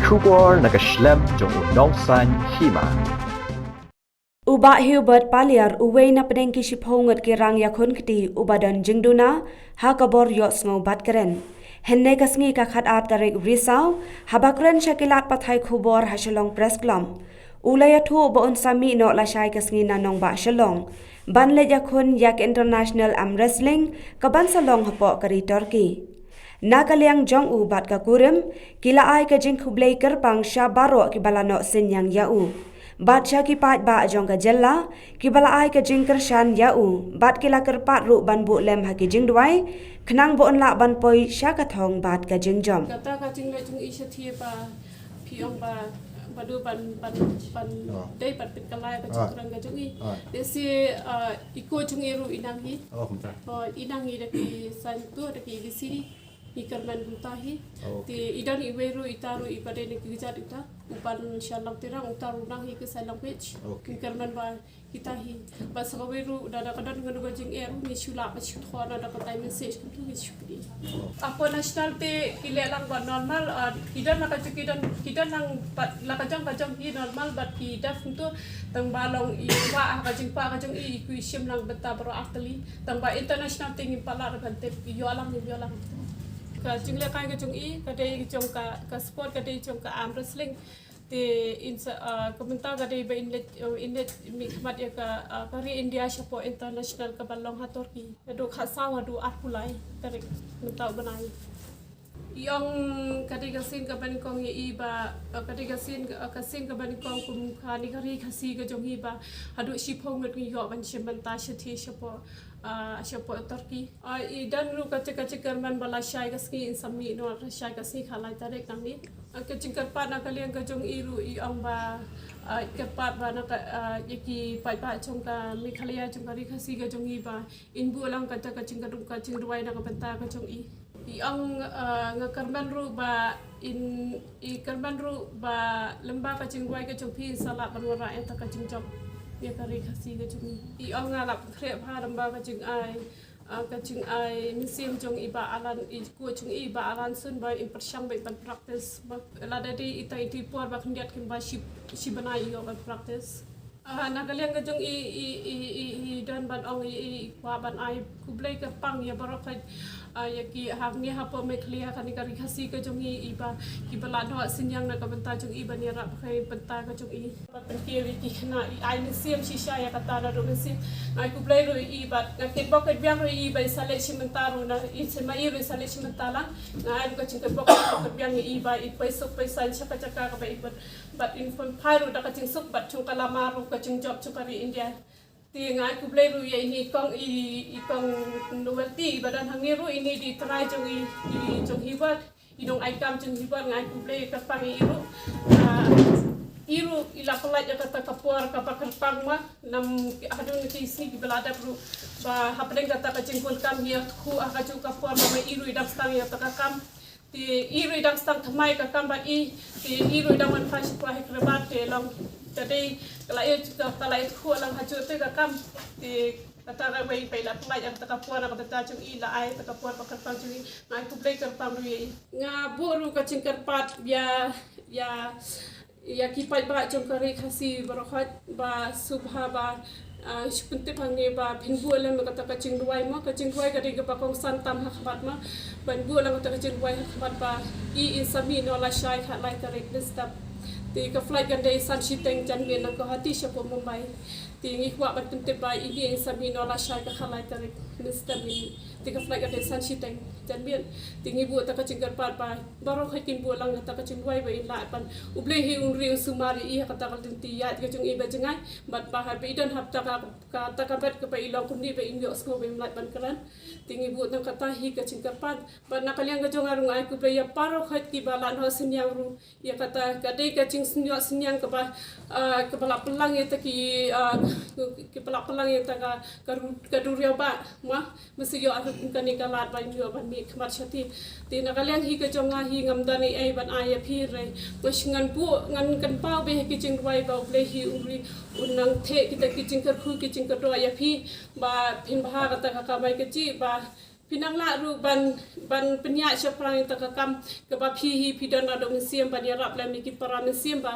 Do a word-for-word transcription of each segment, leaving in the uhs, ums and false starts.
Khubor na ka shlem jong u nongsan hima. U Bah Hubert Paliar, uwei na pdeng ki shiphew ngut ki rang ïakhun kti uba don jingduna ha ka bor ïohsngew bad kren, hynne ka sngi ka khatar tarik Risaw, haba kren sha ki lad pathai khubor ha Shillong Press Club, u la ïathuh ba un sa mih noh lashai ka sngi na nongbah Shillong ban leit ïakhun ïa ka International Arm Wrestling kaban sa long hapoh ka ri Turkey. Na ka liang jong u bad ka kurim, ki la ai ka jingkhublei kyrpang sha baroh kiba la noh synñiang ïa u bad sha ki paidbah jong ka jylla kiba la ai ka jingkyrshan ïa u, bad ki la kyrpad ruh ban buh lem ha ki jingduwai khnang ba un lah ban poi sha ka thong bad ka jingjop. Kata ka jingleh jong i shathie ba phi ong ba, ba du ban, ban, ban dei ban pynkylla ka jingkren ka jong i. Te shi, ah, i ko jong i ruh i nang hi. Oh, i nang hi da ki saiñ tu, da ki A B C D. I kyrmen kumta hi. Te i don iwei ruh, ita ruh iba dei na ki kjat ita, u Ban Shalom Tirang, uta ruh nang hi ka sign language. I kyrmen ba kita hi. Ba sa kawei ruh, da, da ka don kano ka jingeh ruh, ngi shu lah ban shu thoh na da ka time message kumta ngi shu kdi. Hapoh national te ki leh lang ba normal, ah, ki don la ka jong, ki don, ki don lang ba la ka jong ka jong hi normal, bad ki deaf kumta, tang ba long i kwah ha ka jingkwah ka jong i, i kyrshim lang bynta baroh artylli. Tang ba international te ngim pat lah ban tip, ïoh lang, ïoh lang. Ka jinglehkai ka jong i ka dei jong ka, ka sport ka dei jong ka arm wrestling. Te in sa, ah, ka mynta ka dei ba in leit, ah, in leit mihkhmat ïa ka, ah, ka ri India shapoh international kaban long ha Turkey. Haduh khatsaw haduh arphew lai tarik mynta u bnai. I ong ka dei ka sien kaba nyngkong ïa i ba, ah, ka dei ka sien, ah, ka sien kaba nyngkong kum kane ka ri Khasi ka jong i ba haduh shiphew ngut ngi ïoh ban shim bynta shathie shapoh, ah, shapoh Turkey. Ah, i don ruh kata ka jingkyrmen ba lashai ka sngi in sa mih noh lashai ka sngi khatlai tarik nangne. Ah, ka jingkyrpad na ka liang ka jong i ruh i ong ba, ah, i kyrpad ba na ka, ah, ïa ki paidbah jong ka Meghalaya jong ka ri Khasi ka jong i ba in buh lang kata ka jingkyrduh ka jingduwai na ka bynta ka jong i. I ong, ah, nga kyrmen ruh ba in, i kyrmen ruh ba lyngba ka jingduwai ka jong phi in sa lah ban wanrah ïa kata ka jingjop ïa ka ri Khasi ka jong i. I ong nga lah pynkhreh bha lyngba ka jingai, ah, ka jingai mynsiem jong i Bah Alan, i ko jong i Bah Alan Sun ba in pyrshang ba in ban practice. Ba lada dei ita i dei por ba khyndiat kin ba shi, shi bnai i ïoh ban practice. Ah, na ka liang ka jong i, i, i, i, i don ban ong i, i, i kwah ban ai khublei kyrpang ïa baroh kawei, ah, ïa ki hangne hapoh Meghalaya kane ka ri Khasi ka jong i, i ba, ki ba la noh synñiang na ka bynta jong i ban ïarap ha ka bynta ka jong i. Ba pynkiew ïa ki khynnah, i ai mynsiem shisha ïa kata naduh mynsiem. Nga ai khublei ruh ïa i bad nga kitbok kitbiang ruh ïa i ba i sa leit shi mynta ruh na, i sa ma i ruh i sa leit shi mynta lang. Nga ai ruh ka jingkitbok kitbiang ïa i ba i poi suk poi saiñ sha ka jaka kaba i bud. Bad in pynphai ruh da ka jingsuk bad jong ka lama ruh ka jingjop jong ka ri India. Te nga ai khublei ruh ïa ine i kong i, i kong Novelty i ba don hangne ruh, ine i dei i trai jong i, i jong Hubert, i nongaikam jong Hubert, nga ai khublei kyrpang ïa i ruh. Ah, i ruh i la pyllait ïa kata ka por kaba kyrpang ma, nam haduh na ki sngi kiba la dep ruh. Ba hapdeng kata ka jingkun kam ïa tku ha kajuh ka por ba ma i ruh i dang sdang ïa kata ka kam. Te i ruh i dang sdang thymmai ka kam bad i, te i ruh i dang wan phai shapoh Hyderabad te long. Te dei ka la ïa, ka la ïa tku lang ha juh te ka kam. Te kata ka wei ba i la pyllait ïa kata ka por na ka bynta jong i, la ai kata ka por ba kyrpang jong i. Nga ai khublei kyrpang ruh ïa i. Nga buh ruh ka jingkyrpad ïa, ïa ïa ki paidbah jong ka ri Khasi baroh kawei ba sngewbha ba, ah, shu pyntip hangne ba phin buh lem kata ka jingduwai mo, ka jingduwai ka dei kaba kongsan tam ha khmat mo. Ban buh lem kata ka jingduwai ha khmat ba i in sa mih noh lashai khatlai tarik mynstep. Te ka flight kan dei san shiteng janmiet na Guwahati shapoh Mumbai. Te ngi kwah ban pyntip ba ine in sa mih noh lashai ka khatlai tarik mynstep ine. Te ka flight kan dei san shiteng janmiet. Te ngi buh kata ka jingkyrpad ba baroh kawei kin buh lang kata ka jingduwai ba in lah ban, U Blei hi un ri un sumar ïa i ha kata ka lynti ïaid ka jong i ba jngai. Bad ba haba i don ha kata ka, kata ka bad kaba i long kumne ba in ïohsngew ba im lah ban kren. Te ngi buh tang kata hi ka jingkyrpad. Bad na ka liang ka jong nga ruh nga ai khublei ïa baroh kawei kiba la noh synñiang ruh ïa kata. Ka dei ka jingsynñiang, synñiang kaba, ah, kaba la pynlang ïa kata ki, ah, kaba la pynlang ïa kata ka, ka ru-, ka duriaw ba ma. Masi ïoh arut kane ka lad ba ïoh ban mih khmat shati. Te na ka liang hi ka jong nga hi ngam don ei ei ban ai ïa phi re. Bad ngan buh, ngan kynmaw bha ha ki jingduwai ba U Blei hi u ri un nang theh kita ki jingkyrkhu ki jingkyrdoh ïa phi. Ba phin bha kata ka kamai kajih ba Phi nang lah ruh ban, ban pynïaid shaphrang ïa kata ka kam kaba phi hi phi don naduh mynsiem ban ïarap lem ïa ki para mynsiem ba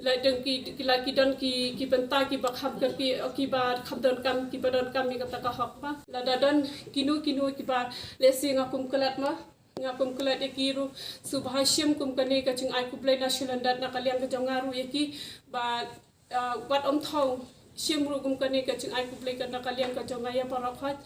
la dang ki, ki la ki don ki, ki bynta kiba kham ka ki, kiba kham donkam, kiba donkam ïa kata ka hok ba. Lada don kino kino kiba lehse nga kum klet ma, nga kum klet ïa ki ruh, sngewbha shim kum kane ka jingai khublei na shalyndet na ka liang ka jong nga ruh ïa ki ba, ah, wat ym thaw, shim ruh kum kane ka jingai khublei ka na ka liang ka jong nga ïa baroh khoit.